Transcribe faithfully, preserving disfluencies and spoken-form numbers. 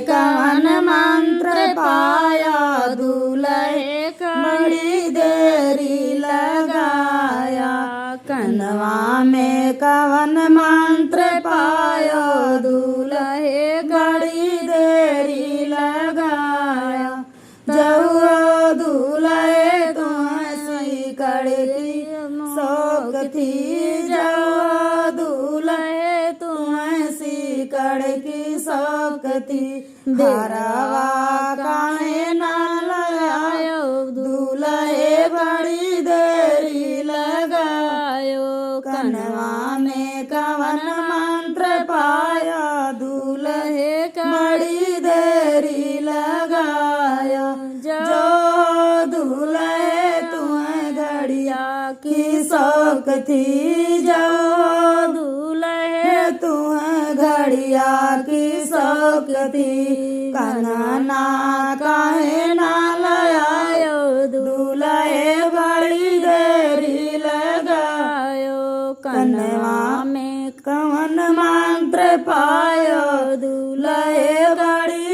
कवन मंत्र पायो दूल्हे बड़ी देरी लगायो। कनवा में कवन मंत्र पायो दूल्हे बड़ी देरी लगायो। जउहो दूल्हे तुहैं सीकड़ की सौख थी, जउहो दूल्हे तुहैं सीकड़ की सौख थी। हरवा काहे ना लायो दूल्हे बड़ी देरी लगायो। कनवा में कवन मंत्र पायो दूल्हे बड़ी देरी लगायो। जउहो दूल्हे तुहैं घड़िया की सौख थी, जउहो दूल्हे तुहैं घड़िया की सौख थी। कंगना काहे ना लायो दूल्हे बड़ी देरी लगायो। कनवा में कवन मंत्र पायो दूल्हे बड़ी